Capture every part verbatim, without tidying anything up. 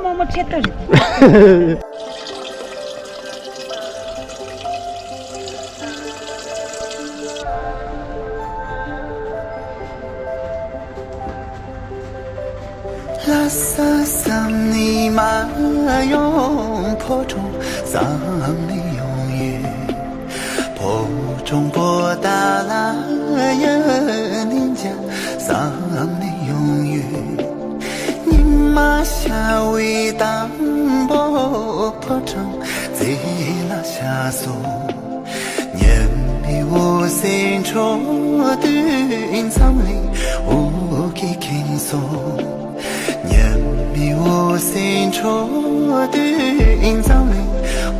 རྨོ་མོ་ཁྲེལ་ཏོ་རེད། ལྷ་ས་བསམ་ནས་མ་ཡོང་། ཕོ་བྲང་བསམ་ནས་ཡོང་ཡོད། ཕོ་བྲང་པོ་ཏཱ་ལ་ཡི་གནས་མཇལ་བསམ་ནས་ཡོང་ཡོད། ཉི་མ་ཤར་བའི་དང་པོ་ཕོ་བྲང་རྩེ་ལ་ཤར་སོང་། ཉི་མའི་འོད་ཟེར་འཕྲོ་དུས་འཛམ་གླིང་འོད་ཀྱིས་ཁེངས་སོང་། ཉི་མའི་འོད་ཟེར་འཕྲོ་དུས་འཛམ་གླིང་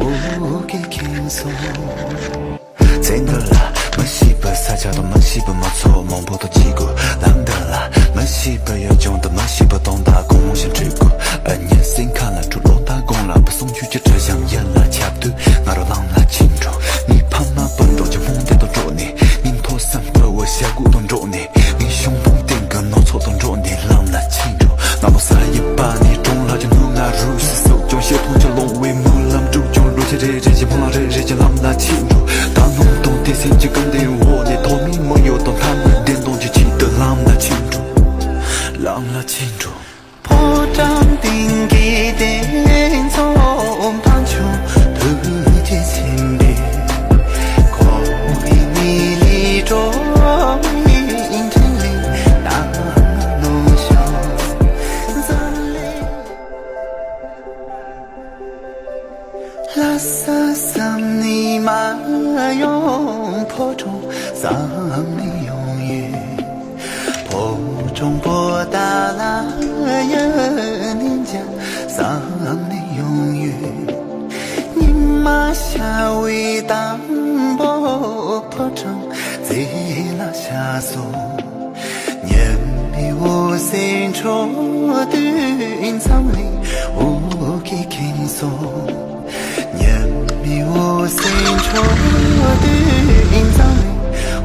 འོད་ཀྱིས་ཁེངས་སོང་། ཚེ་འདི་ལ་མི་ཤེས་པའི་ས་ཆ་དང་མི་ཤེས་པའི་མི་ཚོགས་མང་པོ་དང་འཕྱད་དགོས། ལམ་འདི་ལ་མི་ཤེས་པའི་ཡུལ་ལྗོངས་དང་མི་ཤེས་པའི་དོན་དག་གང་མང་ཞིག་འཕྲད་དགོས། ཨ་མྱེས་སེམས་ཁ་ལ་འཁྲུག་ལོ་ཟླ་གང་ལ་བུ་སྲུང་ཆོས་ཀྱི་དྲི་ཞིམ་ཡིད་ལ་ཁྱབ་དུས། ང་རང་ལམ་ལ་ཁྱེར་འགྲོ། ངའི་ཕ་མ་སྤུན་གྲོགས་ཀྱི་སྨོན་འདུན་དང་འགྲོགས་ནས། ངའི་མཐོ་སེམས་ཕུ་བོའི་ཞལ་སྒོ་དང་འགྲོགས་ནས། ངའི་གཞུང་འབུམ་སྟེང་གི་ནོར་ཚོགས་དང་འགྲོགས་ནས་ལམ་ལ་ཁྱེར་འགྲོ། ང་ལོ་ས་ཡི་པ་ནས་གྲོང་ལྷ་གི་ནུབ་ང་རུ་སི་སོག་ཀྱང་ཤེས་མཐོང་ཆ་ལོང་བའི་མུ་ལམ་དྲུག་ཀྱང་འགྲོ་ཆེ་རེ་རེ་གྱི་ཕུང་ལ་རེ་རེ་གྱི་ལམ་ལ་ཁྱེར་འགྲོ། ད་ནམ་དང་དེ་སེམས་ཀྱི་ཀུན་ལྡན་འོག་ནས་ཐོག་མའི་མི་གཡོ་དང་ལྷ་མིའི་བདེན་དོན་གྱི་ཆེད་དུ་ལམ་ལ་ཁྱེར་འགྲོ། ལམ་ལ་ཁྱེར་འགྲོ། ཕོ་བྲང་སྟེང་གི་གདན་ཚོགས་འཕགས་མཆོག་ཐུགས་རྗེ་ཆེན་པོས། འཁོར་བའི་གནས་ལས་སྒྲོལ་བའི་འཕྲིན་ལས་གནང་ནོ་ཤོག། འཛམ་གླིང་ལྷ་ས་བསམ་ནས་མ་ཡོང་། ཕོ་བྲང་བསམ་ནས་ཡོང་ཡོད། ཕོ་བྲང་པོ་ཏཱ་ལ་ཡི་གནས་མཇལ་བསམ་ནས་ཡོང་ཡོད། ཉི་མ་ཤར་བའི་དང་པོ་ཕོ་བྲང་རྩེ་ལ་ཤར་སོང་། ཉི་མའི་འོད་ཟེར་འཕྲོ་དུས་འཛམ་གླིང་འོད་ཀྱིས་ཁེངས་སོང་། ཉི་མའི་འོད་ཟེར་འཕྲོ་དུས་འཛམ་གླིང་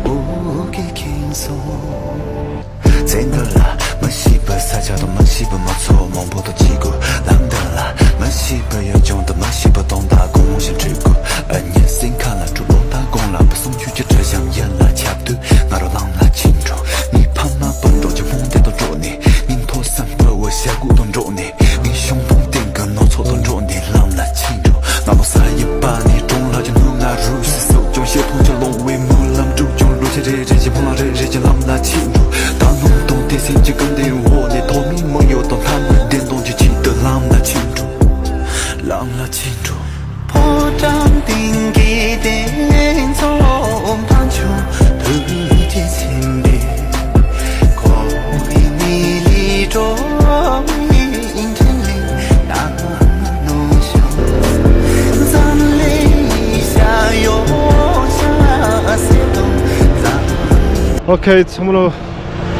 འོད་ཀྱིས་ཁེངས་སོང་། ཚེ་འདི་ལ་མི་ཤེས་པའི་ས་ཆ་དང་མི་ཤེས་པའི་མི་ཚོགས་མང་པོ་དང་འཕྱད་དགོས། ལམ་འདི་ལ་མི་ཤེས་པའི་ཡུལ་ལྗོངས་དང་མི་ཤེས་པའི་དོན་དག་གང་མང་ཞིག་འཕྲད་དགོས། ཨ་མྱེས་སེམས་ཁ་ལ་འཁྲུག་ལོ་ཟླ་གང་ལ་བུ་སྲུང་ཆོས་ཀྱི་དྲི་ཞིམ་ཡིད་ལ་ཁྱབ་དུས། ང་རང་ལམ་ལ་ཁྱེར་འགྲོ། ངའི་ཕ་མ་སྤུན་གྲོགས་ཀྱི་སྨོན་འདུན་དང་འགྲོགས་ནས། ངའི་མཐོ་སེམས་ཕུ་བོའི་ཞལ་སྒོ་དང་འགྲོགས་ནས། ངའི་གཞུང་འབུམ་སྟེང་གི་ནོར་ཚོགས་དང་འགྲོགས་ནས་ལམ་ལ་ཁྱེར་འགྲོ། ང་ལོ་ས་ཡི་པ་ནས་གྲོང་ལྷ་གི་ནུབ་ང་རུ་སི་སོག་ཀྱང་ཤེས་མཐོང་ཆ་ལོང་བའི་མུ་ལམ་དྲུག་ཀྱང་འགྲོ་ཆེ་རེ་རེ་གྱི་ཕུང་ལ་རེ་རེ་གྱི་ལམ་ལ་ཁྱེར་འགྲོ། ད་ནམ་དང་དེ་སེམས་ཀྱི་ཀུན་ལྡན་འོག་ནས་ཐོག་མའི་མི་གཡོ་དང་ལྷ་མིའི་བདེན་དོན་གྱི་ཆེད་དུ་ལམ་ལ་ཁྱེར་འགྲོ། ལམ་ལ་ཁྱེར་འགྲོ། ཕོ་བྲང་སྟེང་གི་གདན་ཚོགས་འཕགས་མཆོག་ཐུགས་རྗེ་ཆེན་པོས། འཁོར་བའི་གནས་ལས་སྒྲོལ་བའི་འཕྲིན་ལས་གནང་ནོ་ཤོག། འཛམ་གླིང་ཤར་ཡོང་ཤར་སེ་དང་འཛམ། ཨོ་ཁེ། ཚང་མ་ལོ།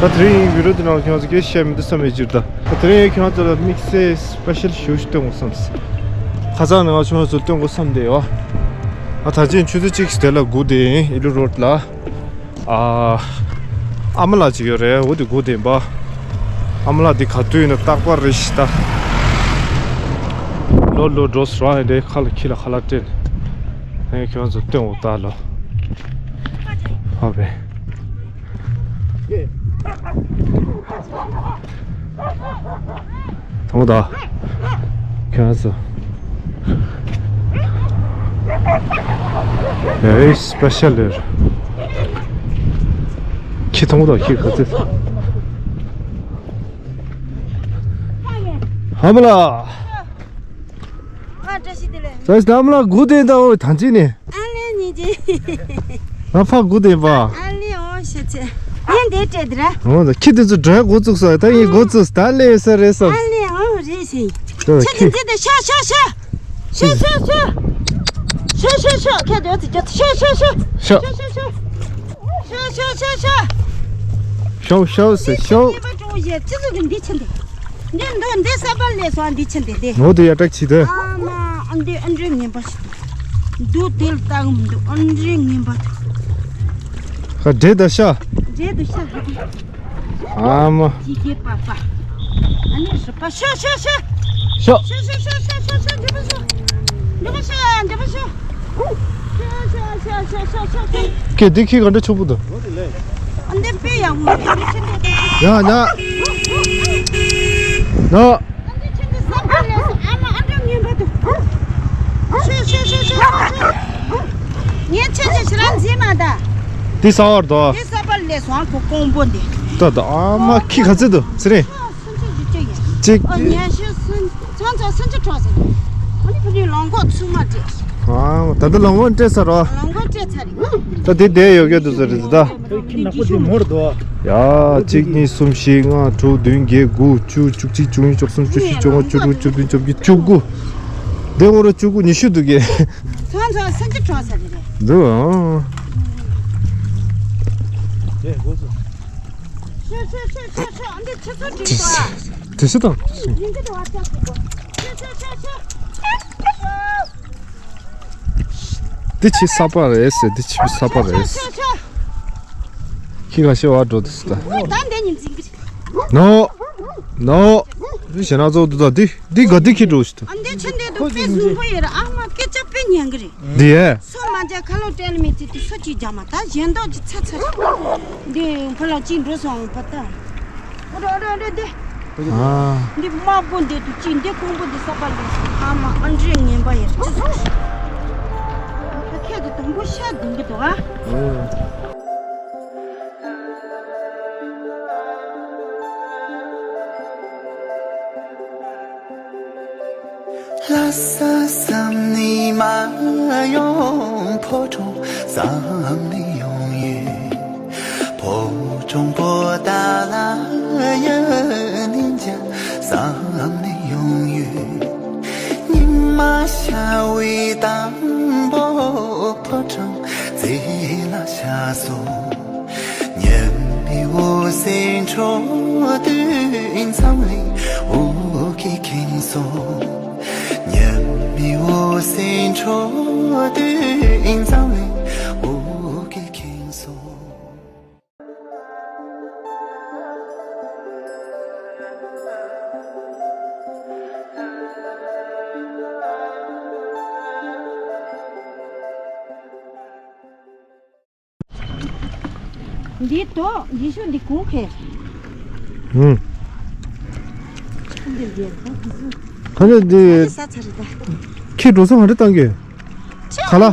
ད་དེ་རིང་བི་ཌི་ཡོ་འདི་ནང་ཁྱེད་རང་ཚོ་སྐད་བཤད་མི་འདུག་བསམ་མེད་ཅིག་ད། ད་དེ་རིང་ཁྱེད་རང་ཚོ་ལ་དམིགས་བསལ་སི་པེ་ཤལ་ཞུ་ཞུ་སྟོན་དགོས་བསམ། ཁ་སང་ནས་ང་ཁྱེད་རང་ཚོ་སྟོན་དགོས་བསམ་བསྡད་ཡོད། ཨ་ད་ཅིང་ཆུ་ཚོད་གཅིག་དེ་ལ་སྒུག་བསྡད་ཡིན། ཨི་ལུ་རོ་ཌི་ལ། ཨ་ཨ་མ་ལགས་ཅིག་ཡོད་རེད། འོ་དེ་སྒུག་བསྡད་པ། ཨ་མ་ལགས་དེ་ག་དུས་ཡིན་ན་རྟག་པར་རེ་ཞིག་ད། ལོ་ལོ་འགྲོ་སོང་རང་ཡིན་དེ་ཁ་ལ་ཁྱི་ལ་ཁ་ལག་སྤྲད་ནས། ཨེ་ཁྱེད་རང་ཚོ་སྟོན་འོ་ད་ལོ། ཧ་བེ། དང་པོ་ད། ཁྱེད་རང་ཚོ། ཨེ་སི་པེ་ཤལ་ལེར། ཁྱི་དང་པོ་ད་ཁྱི་ག་ཚོད། ཧ་མ་ལ། ཨ་བཀྲ་ཤིས་བདེ་ལེགས། ས་སི་ལམ་ལ་སྒུག་བསྡད་ད། འོ་ཐང་ཅིག་ནས། ཨ་ལེ་ཉིན་གྱི། ང་ཕ་སྒུག་བསྡད་པ། ཨ་ལེ་འོ་ཤ་ཚེ། ངས་འདི་སྤྲད་དེ་ར། འོ་ད་ཁྱི་དེ་ཚོ་འགྲོ་འགོ་བཙུགས་སོང་། ད་ཡིན་འགོ་བཙུགས་ད་ལེ་ས་རེད་ས། ཨ་ལེ་འོ་རེད་ཤི། ད་ཁྱི་ཁྱི། དེ་དེ་ཤ་ཤ་ཤ། ཤ་ཤ་ཤ། ཤ་ཤ་ཤ། ཁྱེད་དེ་ཚོ་ཤ་ཤ་ཤ། ཤ། ཤ་ཤ་ཤ། ཤ་ཤ་ཤ་ཤ། ཤོག་ཤོག་ཟེར་ཤོག། ཉེས་པ་ཅུང་ཞིག་ཅི་ཟིག་གི་འདི་ཕྱིན་ཏེ། འདི་འདུག་འདི་ས་པ་ལས་སོང་འདི་ཕྱིན་ཏེ་འདི། ངོ་དེ་ཡ་སྐྲག་ཆེ་དེ། ཨ་མ་ཨ་འདི་ཨ་འདྲའི་ངན་པ་ཞིག་འདུག་འདི་ལ་ལྟ་གི་མི་འདུག་ཨ་འདྲའི་ངན་པ་འདུག་ཁ་འདྲེ་ད་ཤ། འདྲེ་ད་ཤ། ཨ་མ། ཅི་སྐྱེས་པ་པ། ཨ་ནི་ཧྲི་པ་ཤ་ཤ་ཤ། ཤོག་ཤོག་ཤོག་ཤོག་ཤོག་ཤོག་ཤོག་འགྲོ་པ་ཤོག་འགྲོ་པ་ཤོག་འགྲོ་པ་ཤོག་ཤོག་ཤོག་ཤོག་ཤོག་ཤོག་ཤོག་ཤོག་ཀྱེ། འདི་ཁྱི་ག་འདྲ་ཆོག་པོ་འདུག་ཨ་འདི་དཔེ་ཡག་པོ་འདུག་ཡ་ཡ། ན། ཨ་འདི་ཁྱི་འདི་ས་པ་ལས་སོ། ཨ་མ་ཨ་འདྲ་ངན་པ་འདུག་ཤོག་ཤོག་ཤོག་ཤོག་ཤོག་ངས་ཁྱི་འདི་ཞེ་དྲག་མཛེས་མ་ད། འདི་ས་བར་དོ། འདི་ས་པ་ལས་སོ། ཨ་ཁོ་ཀོང་པོ་འདི། ད་ད་ཨ་མ་ཁྱི་ག་ཚོད་འདུག་ཚེ་རིང་། སུམ་ཅུ་བཞི་བཅུ་ཡིན། གཅིག་ཨ་ཉི་ཤུ་སུམ། ཚང་ཚང་སུམ་ཅུ་གྲངས་ཟེར། ཨ་ནི་ཕ་གིའི་ལོ་འགོ་ཚུགས་མ་སྤྲད། ཨ་ད་ལྟ་ལོ་འགོ་སྤྲད་ཚར་རོ། ལོ་འགོ་སྤྲད་ཚར་རེད། ད་དེ་བསྡད་ཡོད་སྐད་འདུག་ཟེར་རེད་ད། ཁྱི་ནག་པོ་དེ་མོར་དོ། ཡ། གཅིག་གཉིས་གསུམ་བཞི་ལྔ་དྲུག་བདུན་བརྒྱད་དགུ་བཅུ་བཅུ་གཅིག་བཅུ་གཉིས་བཅུ་གསུམ་བཅུ་བཞི་བཅུ་ལྔ་བཅུ་དྲུག་བཅུ་བདུན་བཅུ་བརྒྱད་བཅུ་དགུ་དེ་འོ་རོ་བཅུ་དགུ་ཉི་ཤུ་འདུག་གས། ཚང་ཚང་སུམ་ཅུ་གྲངས་ཟེར་རེད། འདུག་ཨང་། ཤོག་ཤོག་ཤོག་ཤོག་ཤོག་ཨ་འདི་ཁྱི་ཚོ་འགྲིག་གོ་ཨ། དེ་སུ་དང་། ཡིན་གྱི་འདུག་ཨ། ཅག་ཅིག་གོ་ཤོག་ཤོག་ཤོག་ཤོག་འདི་ཆི་ས་པ་རེད་ཟེར། འདི་ཆི་ས་པ་རེད་ཟེར། ཤོག་ཤོག་ཤོག་ཁྱི་ག་ཤེ་བ་འགྲོ་འདུག་ཟེར་ད། ད་འདི་ཉིན་འཛིན་གི་རེད། ནོ། ནོ། ཞེ་ན་ཚོ་འདུག་ད་འདི་འདི་ག་འདི་ཁྱི་འགྲོ་ཞིག་ད། ཨ་འདི་ཆི་འདི་འདུག་དཔེ་བཟང་པོ་ཡོད་རེད། ཨ་མ་སྐད་ཆ་དཔེ་ཉན་གི་རེད། འདི་ཡས། སོ་མ་འཇག་ཁ་ལོ་སྤྲད་ལ་མི་ཚེ་དུ་སོ་གཅིག་རྒྱག་མ་ད་གཞན་དག་གི་ཚ་ཚ། འདི་ཕ་ལ་གཅིག་འགྲོ་སོང་ཕ་ད། ཨོ་རོ་ཨོ་རོ་ཨོ་རོ་འདི། ཨ། འདི་དམར་པོ་འདི་དུ་གཅིག་འདི་ཀོང་པོ་འདི་ས་པ་ལ་ཨ་མ་ཨ་འདྲེ་ངན་པ་ཡ་ཅི་སོང་། ཁྱེད་ཀྱི་དུམ་བུ་ཤ་འདིང་གི་འདུག་ཨ། ཨོ། ལྷ་ས་བསམ་ནི་མ་ཡོང་། ཕོ་བྲང་བསམ་ནི་ཡོང་ཡོད། ཕོ་བྲང་པོ་ཏཱ་ལ་ཡོད་ནི་འཇའ་བསམ་ནི་ཡོང་ཡོད། ཉི་མ་ཤར་བའི་དང་པོ་ཕོ་བྲང་རྩེ་ལ་ཤར་སོང་། ཉི་མའི་འོད་ཟེར་འཕྲོ་དུས་མཚམས་ལས་འོ་སྐད་ཁེངས་སོང་། ཉི་མའི་འོད་ཟེར་འཕྲོ་དུས་མཚམས་ལས་འོ་སྐད་ཁེངས་སོང་། འདི་ཏོ་ཡེ་ཤུ་འདི་གོང་ཁེ། ཧུམ། འདི་རྒྱལ་ཁ་འདི་ཁ་ལ་འདི། ས་ཚ་རེད་ད། ཁྱི་འགྲོ་ས་ག་འདྲ་བཏང་གི། ཁ་ལ།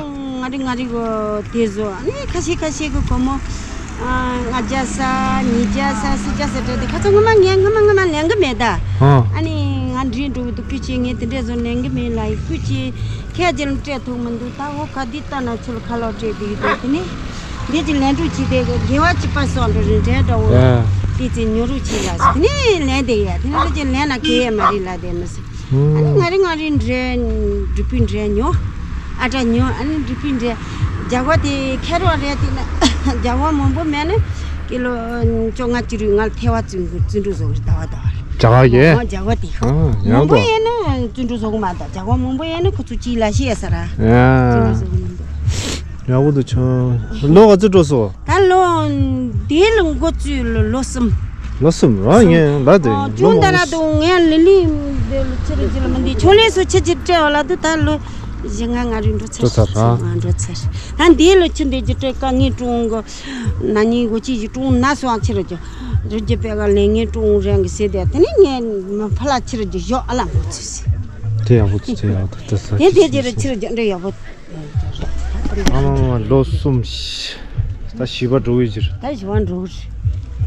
ང་རི་ང་རི་གོ་དེ་བཟོ་ཨ་ནི་ཁ་ཤས་ཁ་ཤས་གི་གོ་མོ། ང་རྒྱ་ས་ཉི་རྒྱ་ས་སི་རྒྱ་ས་འདྲ་དེ་ཁ་ཚ་ངོ་མ་ངས་ངོ་མ་ངོ་མ་ལེན་གི་མེད་ད། ཨ་ནི་ང་འདྲི་འགྲོ་གི་འདུག་སྐུ་མཁྱེན། ངས་དེ་འདྲ་བཟོ་ལེན་གི་མེད་ལ་ཡི་སྐུ་མཁྱེན། ཁྱེད་རྒྱལ་སྤྲད་ཐུབ་མི་འདུག་ད་འོ་ག་འདི་ལྟ་ན་ཁྱོད་ཁ་ལོ་སྤྲད་དེ་ཡོད་དེ་ནི། འདི་ཅི་ལན་འགྲུབ་བྱས་ཏེ་དགེ་བ་ཅི་པ་སོགས་འགྲོ་རིན་བྲལ་འདྲ་བོ། ཡ། དེ་ཚེ་ཉོ་རུ་ཅི་ལ་ཟེར་ནི་ལན་དེ་ཡ་དེ་ནི་ཅི་ལན་ན་ཁེ་ཡ་མ་རེད་ལ་དེ་མི་ཟེར། ཨ་ནི་ང་རི་ང་རི་འདྲེ་འབྲུ་པི་འདྲེ་ཉོ། ཨ་ཏྲ་ཉོ་ཨ་ནི་འབྲུ་པི་འདྲེ། རྒྱ་གོ་དེ་ཁེ་རོ་རེད་དེ་ན་རྒྱ་གོ་མང་པོ་མེད་ནི་ཀི་ལོ་བཅོ་ལྔ་བཅུ་རུ་ང་ལ་ཐེ་བ་བཙུན་བཙུན་འགྲོ་བཟོ་གི་ཟླ་བ་ཟླ་བ་རེད། རྒྱ་གོ་གི། རྒྱ་གོ་དེ་ཨ་ཡང་མང་པོ་ཡང་ན་བཙུན་འགྲོ་བཟོ་གི་མ་ད། རྒྱ་གོ་མང་པོ་ཡང་ན་ཁོ་ཚོ་ཅི་ལ་ཤི་ཡ་ས་ར་བཙུན་འགྲོ་བཟོ་གི་མ་ད། ཡག་པོ་འདུག་ཆུང་། ལོ་ག་ཚོད་འགྲོ་སོང་། ད་ལོ་འདི་ལོ་འགོ་བཙུགས་ལོ་ལོ་གསུམ། ལོ་གསུམ་རང་ངས་ལ་དེ་ཨོ་ལོ་ཅུང་ད་མང་ར་དུ་ངས་ལི་ལི་འདི་ལོ་ཕྱི་རུ་ཅི་ལ་མི་འདི་ཆོ་ལེ་སོ་ཆ་ཅི་སྤྲད་བ་ལ་དུ་ད་ལོ་བཞི་ལྔ་ང་རུ་འགྲོ་ཚར། འགྲོ་ཚར་ར། ཨ་འགྲོ་ཚར། ད་འདི་ལོ་ཆུ་འདི་ཅི་སྤྲད་ཀ་ངའི་ཀྲུང་གི་ན་ནིང་གོ་ཅི་ཞིག་ཀྲུང་ན་སོང་ཕྱི་རུ་ཅི་རུ་ཅི་པེ་ག་ལེ་ངའི་ཀྲུང་རང་གི་སེ་དེ་དེ་ནི་ངས་མ་ཕ་ལ་ཕྱི་རུ་ཅི་ཞོག་ཨ་ལ་འགོ་ཚུགས་སེ། དེ་ཡག་པོ་ཚུགས་དེ་ཡག་པོ་དེ་ཚ་དེ་དེ་ཅི་རུ་ཕྱི་རུ་ཅི་འདྲ་ཡག་པོ། ཨ་མ་མ་ལོ་གསུམ། ད་བཞི་པ་འགྲོ་གི་ཕྱིར། ད་བཞི་པ་འགྲོ་གི་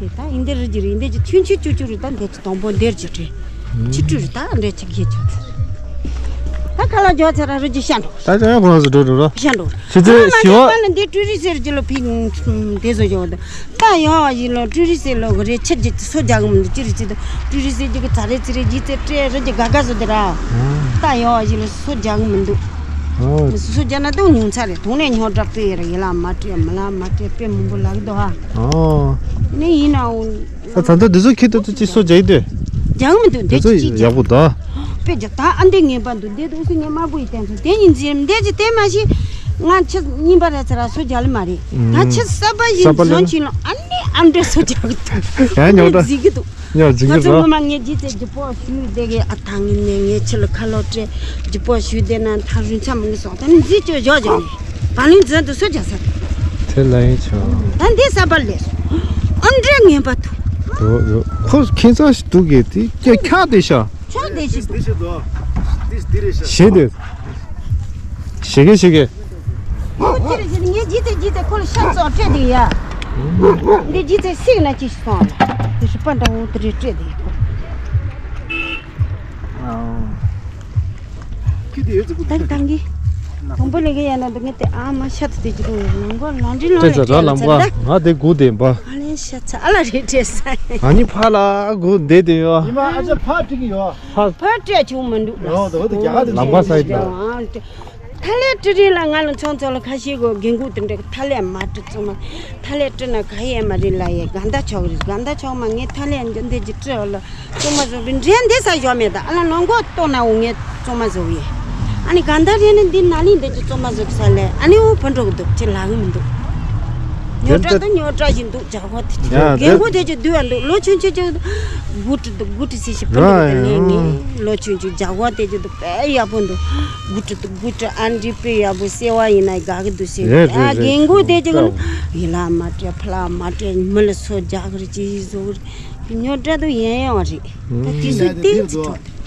རེད། དེ་ད་ཨིན་དེ་རུ་གི་རེད། ཨིན་དེ་ཅི་ཆུན་ཆུ་ཅུ་ཅུ་རུ་ད་འདེ་ཅི་དང་པོ་འདེར་གྱི་རེད། ཕྱི་དྲུད་རུ་ད་འདྲེ་ཅི་གི་ཆོག་ཚར། ད་ཁ་ལ་འཇོག་ཚར་ར་རུ་གི་ཤ་འགྲོ། ད་ཅང་ཡང་ཁོ་རང་ཚོ་འགྲོ་འགྲོ་ར། ཤ་འགྲོ། ཕྱི་ཚེ་ཨ་མ་བཞི་པ། ད་ལ་འདི་ཀྲུ་རི་སེར་གྱི་ལོ་ཕིན་དེ་བཟོ་ཡོད། ད་ཡོང་བ་ཡིན་ལོ་ཀྲུ་རི་སེ་ལོ་གི་རེ་ཆེར་གྱི་སོ་རྒྱག་གི་མི་འདུག་ཅི་རེད་ཅི་འདུག་ཀྲུ་རི་སེ་གྱི་གི་ཚ་རེ་ཚི་རེ་གྱི་ཚེ་སྤྲད་རེ་གྱི་ག་ག་བཟོ་དེ་ར། ད་ཡོང་བ་ཡིན་ལོ་སོ་རྒྱག་གི་མི་འདུག་ཨོ། སོ་རྒྱག་ན་དུང་ཉུང་ཚ་རེད། དུང་ནས་ཉོ་དྲག་པོ་ཡིན་ར་ཡིན་ལ་མ་སྤྲད་མི་ལ་མ་སྤྲད་དཔེ་མང་པོ་ལག་འདུག་ཧ། ཨོ། ནི་ཡིན་ནའང་། ད་ད་ལྟ་འདི་ཚོ་ཁྱེད་ད་ཚོ་ཅི་སོ་རྒྱག་གི་འདུག་རྒྱག་གི་མི་འདུག་འདི་འདི་ཚོ་ཅི་ཅི་ཡག་པོ་ད། དཔེ་རྒྱག་ད་ཨ་འདི་ངེས་པ་འདུག་འདི་འདུག་སི་ངས་དམར་པོ་ཡི་བསྟན་སོང་དེ་ཡིན་ཟེར་འདི་ཅི་དེ་མ་ཤེས། ང་ཆེ་གཉིས་པ་རེད་ཚར་སོ་རྒྱག་ལེ་མ་རེད། ད་ཆེ་གསར་པ་ཡིན་གསར་པ་ལེ་ཟོན་ཆིན་ལོ་ཨ་ནི་ཨ་འདྲ་སོ་རྒྱག་གི་འདུག་ཡང་ཉོ་ད། ཟིག་གི་འདུག་ཉར་འཛིན་གྱི་ར། ང་ཚོ་ངོ་མ་ངས་རྗེས་ཚེ་ལྗིད་པོ་ཞུས་བསྡད་གི། ཨ་ཐང་ངི་ནས་ངས་ཁྱི་ལ་ཁ་ལོ་སྤྲད། ལྗིད་པོ་ཞུས་བསྡད་ན་ཐང་རུས་ཚ་མི་གི་སོང་། ད་ནི་འཛིན་སྐྱོ་བཞག་བཞག་ནས་བ་ལིང་འཛིན་དུ་སུ་རྒྱག་ས། དེ་ལ་ཡིན་ཆོག་ད་འདི་ས་པ་ལས་སོང་། ཨ་འདྲེ་ངན་པ་ཐུག་ཡོ་ཡོ། ཁོ་ཁྱིམ་ཚང་ཞིག་འདུག་གི་དེ་སྐྱ་ཁྱག་དེ་ཤ། ཆོག་དེ་ཞིག་འདུག་དེ་ཞིག་འདུག་དེ་དེ་རེད་ཤ། ཞེ་དེ། ཞེ་གེ་ཞེ་གེ། ཁོ་ཅི་རེད་ཟེར་ན་ངས་རྗེས་ཚེ་རྗེས་ཚེ་ཁོ་ལ་ཤ་ཙོག་སྤྲད་དེ་ཡ། འདི་རྗེས་ཚེ་སིག་ན་ཅི་ཞིག་སོང་ལ། དེ་ཧྲི་པ་འདྲ་བོ་དེ་རེད་སྤྲད་དེ་ཡ་ཁོ། ཁྱི་དེ་ཡོད་ཚེ་ཁོ་ད་གི་ད་གི། དང་པོ་ལས་ཀ་ཡ་ན་འདུག་ངས་དེ་ཨ་མ་ཤ་ཏུ་དེ་ཅི་རུང་ཡོད་ནང་གོ་ལང་ཏི་ལང་སྤྲད་ལས་ཚེ་ར་སྤྲད་ལ་ལམ་ཚེ་ཀ་ད། ང་དེ་སྒུག་བསྡད་པ། ཨ་ལས་ཤ་ཚ་ཨ་ལ་རེད་སྤྲད་ས། ཨ་ནི་ཕ་ལ་སྒུག་བསྡད་དེ་ཡོད། ཉི་མ་ཨ་ཅག་ཕ་འགྲིག་གི་ཡོད། ཕ། ཕར་སྤྲད་བྱུང་མི་འདུག་ཡོད་དོ་དེ་རྒྱ་གར་དེ་ལམ་ཁ་སའི་ད། ཐ་ལེ་ཀྲི་རི་ལ་ང་ལ་ཚོང་ཚོགས་ལ་ཁ་ཤས་གོ་རྒན་གོག་དེ་འདྲ་ཐ་ལེ་མ་ཀྲི་ཚོང་མ། ཐ་ལེ་ཀྲི་ན་ག་ཡེ་མ་རི་ལ་ཡེ་ག་འདའ་ཆོག་རི་ག་འདའ་ཆོག་མ། ངས་ཐ་ལེ་འདི་འདི་ཀྲི་ལ་ཚོང་མ་བཟོ་བི་འདྲེ་འདི་ས་ཞོ་མེད་ད། ཨ་ལ་ལོང་གོ་ཏོ་ན་འུ་ངས་ཚོང་མ་བཟོ་ཡེ། ཨ་ནི་ག་འདའ་རེ་ནི་འདི་ན་ལི་འདི་ཅི་ཚོང་མ་བཟོ་ས་ལེ། ཨ་ནི་འུ་ཕ་འགྲོ་གི་འདུག་ཅི་ལ་གི་མི་འདུག་ཉོ་གྲ་དུ་ཉོ་གྲ་བཞིན་འདུག་ཇག་པ་དེ་ཡ་རྒན་གོག་དེ་ཅི་འདུག་ཨ་འདུག་ལོ་ཆུང་ཆུང་ཅིག་འདུག་དགུ་ཀྲི་འདུག་དགུ་ཀྲི་སི་ཤི་ཕུ་འདུག་ལེ་ངེ་ལོ་ཆུང་ཆུང་ཇག་པ་དེ་ཅི་འདུག་དཔེ་ཡག་པོ་འདུག་དགུ་ཀྲི་འདུག་དགུ་ཀྲི་ཨ་འདྲི་དཔེ་ཡག་པོ་སེ་བ་ཡིན་ན་དགའ་གི་འདུག་སེ་རེད་རེད་ཨ་རེད་རྒན་གོག་དེ་ཅི་གི་ཡི་ལ་མ་སྤྲད་ཕ་ལ་མ་སྤྲད་མི་ལ་སོ་རྒྱག་གི་རེད་ཅི་ཡི་བཟོ་གི་རེད་ཉོ་གྲ་དུ་ཡན་ཡང་རེད། ད་དེ་ཚོ་དེ་ཅི་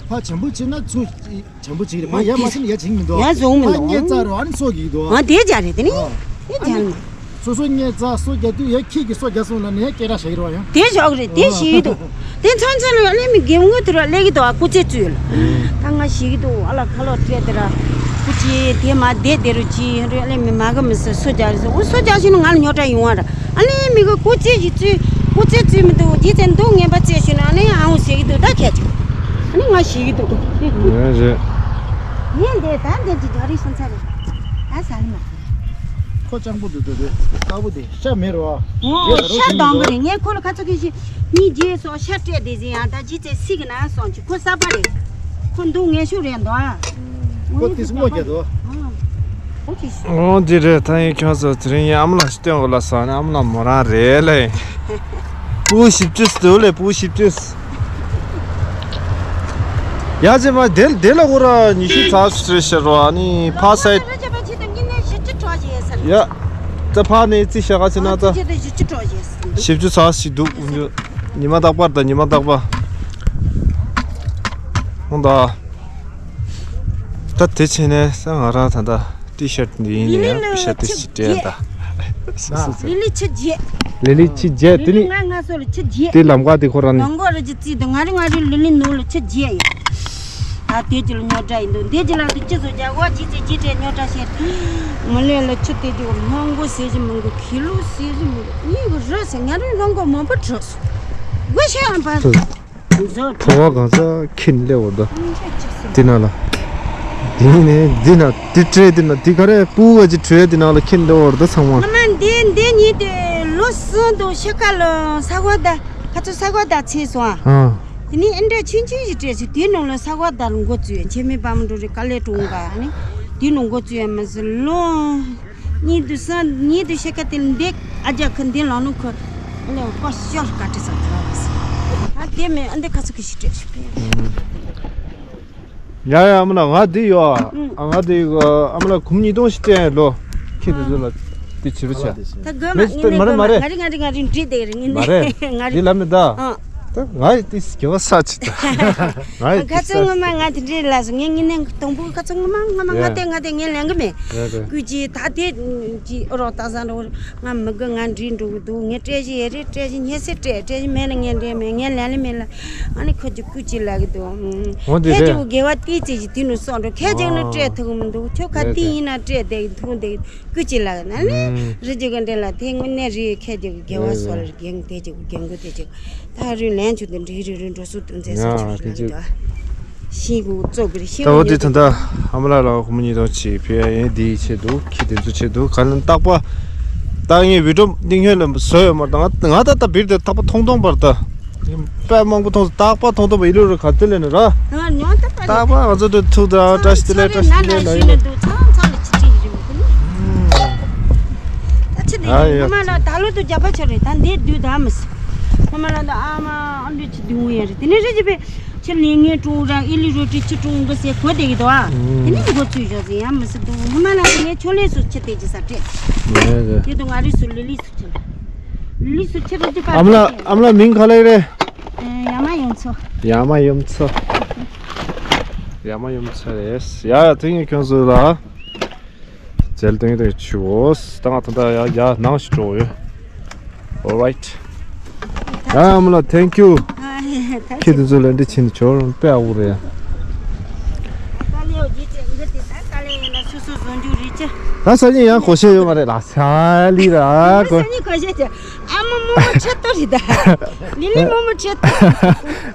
ཕ་ཆེན་པོ་ཆེ་ན་ཚུ། བྱང་བུ་ཅིག་རེད་མ་ཡ་མ་སེམས་ཡ་བྱིང་མི་འདུག་ཡ་བཟུང་མི་འདུག་ངས་རྩ་རུ་ཨ་ནི་སོ་གི་འདུག་ང་དེ་རྒྱ་རེད་དེ་ནི་ཨ། དེ་རྒྱ་ནི་སོ་སོ་ངས་རྩ་སོ་རྒྱ་དུས་ཡ་ཁྱེད་ཀྱི་སོ་རྒྱ་སོང་ན་ནས་སྐད་གྲགས་བྱ་གི་རོགས་ཡ། དེ་ཞོག་རེད་དེ་ཞིག་འདུག་དེ་ཚང་ཚང་ལ་ཡ་ལེ་མི་རྒན་ངོ་དེ་ར་ལེ་གི་འདུག་ཨ་སྐུ་ཚེ་བཙུད་ལ་ད་ང་ཞིག་གི་འདུག་ཨ་ལ་ཁ་ལོ་སྤྲད་དེ་ར་སྐུ་ཚེ་དེ་མ་བསྡད་དེ་རུ་ཅི་རེད་ལེ་མི་མ་གི་མི་སོ་སོ་རྒྱ་རེད་སོ་འུ་སོ་རྒྱ་ཞིག་ནི་ང་ལ་ཉོ་གྲ་ཡོང་བ་ར། ཨ་ནི་མི་གི་སྐུ་ཚེ་ཞིག་བཙུད་སྐུ་ཚེ་བཙུད་མི་འདུག་རྗེས་ཚེ་འདུག་ངན་པ་བཙལ་ཞུ་ན་ཨ་ནི་ཨ་འུ་ཟེར་གི་འདུག་ད་ཁྱད་ཆོ་ཨ་ནི་ང་ཞིག་གི་འདུག་ངས་རེད། ངས་འདི་ད་འདི་འདི་རྒྱ་རིགས་སོང་ཚར་རེད། ད་ཟ་ནི་མ་ཁོ་སྤྱང་པོ་འདུག་འདུག་འདུག་ལྟ་བུ་དེ་ཤ་མེད་རོ། ངོ་ཤ་སྡང་པོ་རེད། ངས་ཁོ་ལ་ཁ་ཚ་གི་ཞིག་གཉིས་རྗེས་སོགས་ཤ་སྤྲད་དེ་ཟིན་ཡང་ད་རྗེས་ཚེ་སིག་ན་སོང་ཅི་ཁོ་གསར་པ་རེད། ཁོ་འདུག་ངན་ཤུགས་རེད་འདུག་ཨ། ཁོ་ཏིས་སྔོ་རྒྱ་དོ། ཨོ་འདི་རེད་ད་ཡིན་ཁྱོད་ཚོ་དེ་རིང་ཡིན་ཨ་མ་ལགས་ཤི་སྟོན་གོ་ལ་ས་ནི་ཨ་མ་ལགས་མོ་རང་རེད་ལེ། སྤུ་གུ་བཞི་བཅུ་སྡུག་ལེ་སྤུ་གུ་བཞི་བཅུ། ཡ་ཅེ་མ་དེ་དེ་ལ་ཁོ་ར་ཉི་ཤུ་ཚ་སུ་རེད་ཤི་རོ་ཨ་ནི་ཕ་སའི། ཡ། ད་ཕ་ནས་རྩི་ཤ་ག་ཚི་ན་ད། བཞི་བཅུ་ཚ་སུ་ཞིག་འདུག་ཉི་མ་རྟག་པར་ད་ཉི་མ་རྟག་པ། ཧོང་ད། ད་དེ་བྱས་ནས་ས་ང་རང་ད་ལྟ་ཊི་ཤར་ཊི་འདི་ཡིན་ནས་ཡང་པི་ཤར་ཊི་ཞིག་སྤྲད་ད། ལི་ལི་ཆུ་རྗེ། ལི་ལི་ཆུ་རྗེ་དེ་ནི། ང་ང་སོ་ལ་ཆུ་རྗེ། དེ་ལམ་ཁ་དེ་ཁོ་རང་ནི། ནང་གོ་རི་ཅི་རྩིས་དུ་ང་རི་ང་རི་ལི་ལི་ནུ་ལ་ཆུ་རྗེ་ཡིན། ད་དེ་ཅི་ལ་ཉོ་གྲ་ཡིན་འདུག་འདི་ཅི་ལ་དུ་ཅི་བཟོ་རྒྱ་གོ་ཅི་ཚེ་ཅི་ཏྲེ་ཉོ་གྲ་བཤད། མི་ལས་ལ་ཆུ་དེ་ཅི་གོ་སྔོན་གོ་ཟེར་གྱི་མི་འགོ་ཁི་ལུ་ཟེར་གྱི་མི་འགོ་གཉིས་གོ་རོ་ཟེར་ང་རི་རང་གོ་མང་པོ་བྲོས་སོ། གོ་ཤེས་ཨམ་པ། ཕོ་བ་གང་ས་ཁྱིམ་སླེབས་འོར་ད། དེ་ན་ལ། དེ་ནས་འདི་ན་དེ་བྲེས་དེ་ན་དེ་ག་རེ་སྤུ་ག་ཅིག་བྲེས་དེ་ན་ལ་ཁྱིམ་སླེབས་འོར་ད་ཚང་མ། ང་མ་འདི་འདི་གཉིས་དེ་ལོ་གསུམ་དུ་ཤ་ཁ་ལ་ས་གོ་ད་ཁ་ཚོ་ས་གོ་ད་ཚེས་སོང་ཨ། དེ་ནས་ཨེ་འདྲ་ཆུང་ཆུང་ཞིག་བྲེས་སོང་དེ་ནང་ལ་ས་གོ་ད་ལ་འགོ་བཙུགས་ཡ་ཁྱེད་མི་པ་མ་འགྲོ་རེ་དཀའ་ལས་གྲོངས་ག་ནི་དེ་ནང་འགོ་བཙུགས་ཡ་མ་ཟི་ལོ། གཉིས་དུ་སང་གཉིས་དུ་ཤེ་ཁ་དེ་འདི་ཨ་རྒྱ་ཁུ་འདི་ལང་ནུ་ཁུ་ཨ་ནི་ཀོ་ཤོར་ཀ་ཏི་ས་ཐ་ར་ཟི་ཨ་དེ་མེ་ཨ་འདི་ཁ་ཚུ་ཁི་ཤི་ཏྲེ་ཤི་པེ། ཡ་ཡ་ཨ་མ་ན་ང་འདི་ཡོ་ཨ་ང་འདི་ཨ་མ་ན་གུམ་ཉིས་སྟོང་ཤི་ཏྲེ་ལོ་ཁི་དུ་ཟི་ལ་དེ་ཆི་རུ་ཆ་ད་གོ་མ་ངི་ནི་གོ་མ་ང་རི་ང་རི་ང་རི་འདྲི་དེ་རི་ངི་ནི་ང་རི་འདི་ལ་མི་ད། ད་ང་ཡི་ཏིས་གེ་བ་ས་ཆི་ད། ང་ཡི་ཁ་ཚང་ངོ་མ་ང་དེ་འདྲའི་ལ་སོ་ངས་ངི་ནས་དང་པོ་ཁ་ཚང་ངོ་མ་ངོ་མ་ང་ཏེ་ང་ཏེ་ངས་ལེན་གི་མེད། རེད་རེད། ཀུ་ཅི་ད་དེ་ཅི་རོ་ད་ས་འགྲོ་ང་མི་དགོས་ང་འདྲི་འགྲོ་གི་འདུག་ངས་སྤྲད་ཞི་ཡེ་རེད་སྤྲད་ཞི་ཉེ་སེ་སྤྲད་སྤྲད་ཞི་མེད་ན་ངས་འདྲེ་མེད་ངས་ལེན་ལེ་མེད་ལ་ཨ་ནི་ཁོ་ཅི་ཀུ་ཅི་ལ་གི་འདུག་འོ་དེ་ཁྱེད་ཅི་རེད། གོ་དགེ་བ་ཏིས་ཅི་ཞི་དེ་ནུ་སོང་འགྲོ་ཁྱེད་ཅི་ནུ་སྤྲད་ཐུབ་མི་འདུག་ཁྱོད་ཁ་རེད་ཏིས་རེད། ཡིན་ན་སྤྲད་དེ་ཐུབ་དེ། ཀུ་ཅི་ལ་ན་ནི་ཨུམ། རི་རྒྱུ་ག་འདྲེ་ལ་དེ་དངོས་གནས་རི་ཁྱེད་ཀྱི་དགེ་བ་ཨེ་སོལ་རྒྱན་དེ་ཅིག་རྒྱན་གུ་དེ་ཅིག་ད་རུ་ལན་ཆུ་དེ་འདྲི་རི་རི་འགྲོ་སུ་དུ་མཛད་ས་ཡ་ཆུ་དེ་རི་ཅིག་ལ་ཤིང་གུ་ཙོག་གི་རི་ཤིང་ད་འོ་དེ་ད་ད་ཨ་མ་ལ་ལ་ཁོ་མོ་གཉིས་དང་ཆེ་ཕི་ཡ་ཡན་དེའི་ཆེད་དུ་ཁྱི་དེ་ཚོ་ཆེད་དུ་ག་ལན་རྟག་པ་ད་ངས་བི་ཌིའོ་འདི་སྔོན་ལ་བཟོས་ཡོད་མ་རེད། ད་ང་ང་ད་ད་བིར་དེ་རྟག་པ་ཐོང་ཐོང་པར་ད། དཔེ་མང་པོ་མཐོང་སོང་། རྟག་པར་མཐོང་ཐུབ་པ་ཡིན་ལུགས་རེད། ག་དེ་ལས་ནི་ར། ང་ཉོན་ཏག་པ་རེད། རྟག་པར་ང་ཚོ་དེ་ཐུག་དང་བཀྲ་ཤིས་བདེ་ལེགས་བཀྲ་ཤིས་བདེ་ལེགས་ལ་ཡིན། ཚང་ཚང་ལ་ཆི་ཆི་ཡིན་རེད་མི་ཁུ་ནི། ད་ཆི་དེ་ཨ་ཡིན་ཡ། ངོ་མ་ལ་ད་ལོ་དུ་རྒྱབ་པ་ཆོ་རེད། ད་འདི་དུས་ད་མི་སྲིད། ཨ་མ་ལགས་དང་ཨ་མ་ཨ་འདྲ་ཆི་དུང་ཡ་རེད། དེ་ནས་རེ་ཅི་པས་ཁྱེད་ལས་ངན་ཀྲུང་ར་ཨི་ལི་རོ་ཏི་ཆི་ཀྲུང་གི་ཟེར་གོ་བསྡད་ཀྱི་འདུག་ཨ། དེ་ནས་འགོ་ཚུགས་ཞོག་ཟེར་ཡང་མི་སྲིད་འདུག་ངོ་མ་ལ་ངས་ཆོ་ལེ་སུ་ཆི་དེ་ཅི་ས་སྤྲད། དེ་དུ་ང་རིས་སུ་ལི་ལི་སུ་ཆི་ལི་ལི་སུ་ཆི་རེ་ཅི་པ། ཨ་མ་ལགས་ཨ་མ་ལགས་མིང་ག་ལ་ཡི་རེད། ཡ་མ་ཡོམ་ཚོ། ཡ་མ་ཡོམ་ཚོ། ཡ་མ་ཡོམ་ཚོ་རེད། ཡ་ཡ་དེ་ངས་ཁྱོད་ཚོ་ལ། མཇལ་སྟོན་དེ་ཆུ་བོ། ད་ང་ད་ལྟ་ཡ་ཡ་ནང་ཞིག་འགྲོ་ཡོད། Alright། ཡ་ཨ་མ་ལགས་thank you། ཁྱེད་དེ་ཚོ་ལ་འདི་ཕྱིན་ཆོག་དཔེ་ཨ་འུ་རེད། ད་སང་ཉིན་ཡང་གོ་ཤེས་ཡོད་མ་རེད་ལ་ས་ལི་ར་གོ། སང་ཉིན་གོ་ཤེས་ཆེ། ཨ་མ་མོ་མོ་ཆེ་ཏོ་རེད་ད། ལི་ལི་མོ་མོ་ཆེ་ཏོ།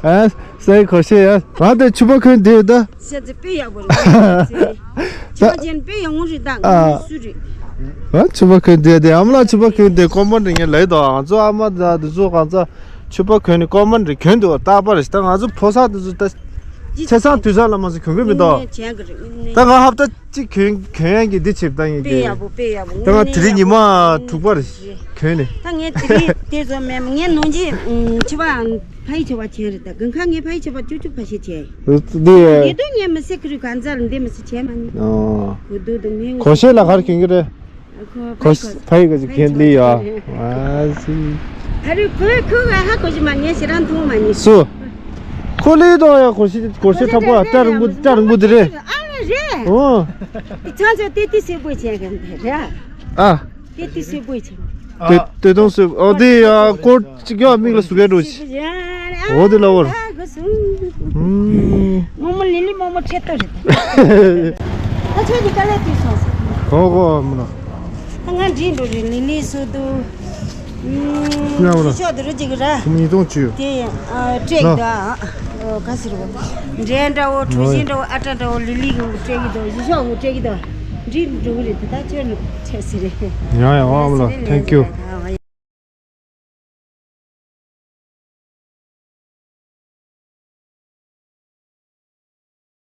ཨ་སང་ཉིན་གོ་ཤེས་ཡ་ང་དེ་ཕྱུ་པ་གོན་བསྡད་ཡོད་ད། ཤ་ཚ་དཔེ་ཡག་པོ་རེད། ཆ་ཅན་དཔེ་ཡག་མོ་རེད་ད། ཨ། ངོ་སུ་རེད། ཨ་ཕྱུ་པ་གོན་བསྡད་དེ་ཨ་མ་ལགས་ཕྱུ་པ་གོན་བསྡད་ཀོ་མན་རེ་ངས་ལས་དོ་ང་ཚོ་ཨ་མ་ད་དེ་ཚོ་གང་ཚ་ཕྱུ་པ་གོན་ནས་ཀོ་མན་རེ་གོན་འདུག་རྟག་པར་ཞིག་ད་ང་ཚོ་ཕོ་གསར་དེ་ཚོ་ད་ཆེ་ཚང་དུས་ཚང་ལ་མ་ཟེར་གོན་གི་མི་འདུག་ངས་བྱས་གི་རེད། ད་ང་ཧབ་ད་གཅིག་གོན་གོན་ཡག་གི་འདི་བྱེད་ད་ཡིན་དཔེ་གི་ཡག་པོ་དཔེ་ཡག་པོ་ད་ང་དེ་རིང་ཉི་མ་དྲུག་པར་གོན་ནས། ད་ངས་དེ་རིང་དེ་ཚོ་མེད་ངས་ནང་ཆེ་ཕ་ཡི་ཆེ་བ་ཆེན་རེད་ད་དགུན་ཁ་ངས་ཕ་ཡི་ཆེ་བ་ཅུ་ཅུ་ཕ་ཤེས་ཆེ། འདི་ཡེ་དུ་ངས་མི་སེ་ཁི་རི་ག་འཛར་འདི་མི་སེ་ཆེ་མ་ནི། ཨོ། གོ་དུ་དུ་ངས་གོ་ཤེས་ལ་གར་གྱོན་གི་རེད། ཁོ་ཕ་ཡི་ག་ཅིག་གྱོན་ལི་ཡ། ཨ་ཟི། ཨ་རི་ཁོས་ཁོས་ང་ཧ་གོ་ཞིག་མ་ངས་ཞེ་རང་མཐོང་མ་ནི། སུ། ཁོ་ལི་དོ་ཡ་གོ་ཤེས་གོ་ཤེས་ཁྲ་པོ་ཨ་སྐྲ་རིང་པོ་སྐྲ་རིང་པོ་དེ་རེད། ཨ་རེད། ཨོ། དེ་ཚང་ཚོ་ཏི་ཏི་སེ་པོ་ཆེ་གམ་དེ་རེད། ཨ། ཏི་ཏི་སེ་པོ་ཆེ། ཏེ་ཏེ་ཏོང་སུ་ཨོ་དེ་ཡ་ཀོ་ཅི་ག་མིག་ལ་སུ་ག་འགྲོ་ཅི། ཨོ་དེ་ལ་འོར། ཨུམ། མོ་མོ་ལི་ལི་མོ་མོ་ཁྲེ་ཏོ་རེད། ད་ཁྱོད་ཀྱི་དཀའ་ལས་དུས་སོང་ཟེར། གོ་གོ་མོ་ལ། ད་ང་འདྲིས་འགྲོ་རེད་ལི་ལི་སུ་དུ། ཨུམ། ཡ་མོ་ལ། ཤོག་དུ་རུ་ཅིག་ར། ཁྱིམ་ཉིས་སྟོང་བཅུ། དེ་ཡ་སྤྲད་གི་འདུག་ཨ། ག་ཟེར་བ། འབྲས་འདྲ་བོ་གྲོ་ཞིབ་འདྲ་བོ་ཨ་ཏྲ་འདྲ་བོ་ལི་ལི་གི་སྤྲད་གི་འདུག་ཡི་ཤོག་གི་སྤྲད་གི་འདུག་འདྲིས་འགྲོ་གི་རེད་དེ་ད་ཁྱོད་ནི་ཁྲེ་སི་རེད། ཡ་ཡ་ཨ་མོ་ལ་thank you།